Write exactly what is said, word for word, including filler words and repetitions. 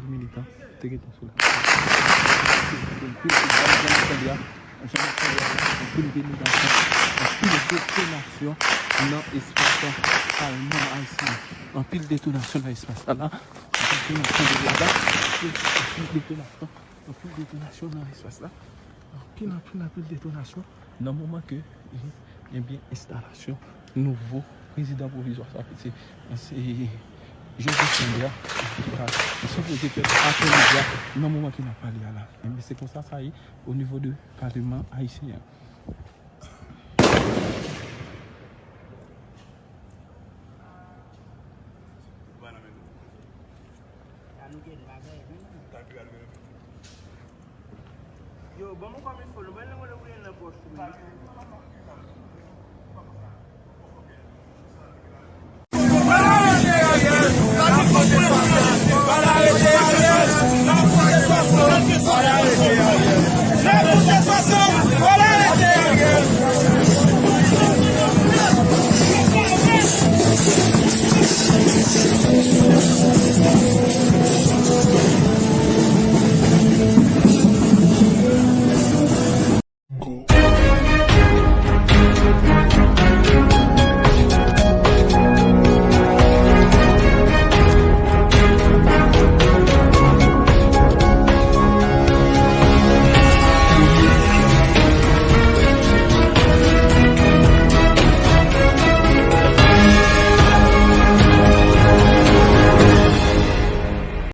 Militan te gentan sou la. Se anpil, se anpil, jan n ap tande a, jan n ap tande a, anpil delegasyon, anpil detonasyon nan espas palman ayisyen. Anpil detonasyon nan espas la, la. Anpil detonasyon nan espas la. Anpil detonasyon nan espas la. Anpil, anpil, anpil detonasyon nan moman ke, eh, ebyen, enstalasyon nouvo prezidan pwovizwa sa ki se, se Joseph Chandra, ki ta sipoze fèt aprèmidi a, nan moman ke n ap pale a la. Ebyen, se konsa sa ye o nivo de palman ayisyen an. Yo, ban mwen kòm enfo, nou ban mwen nan pòch ou.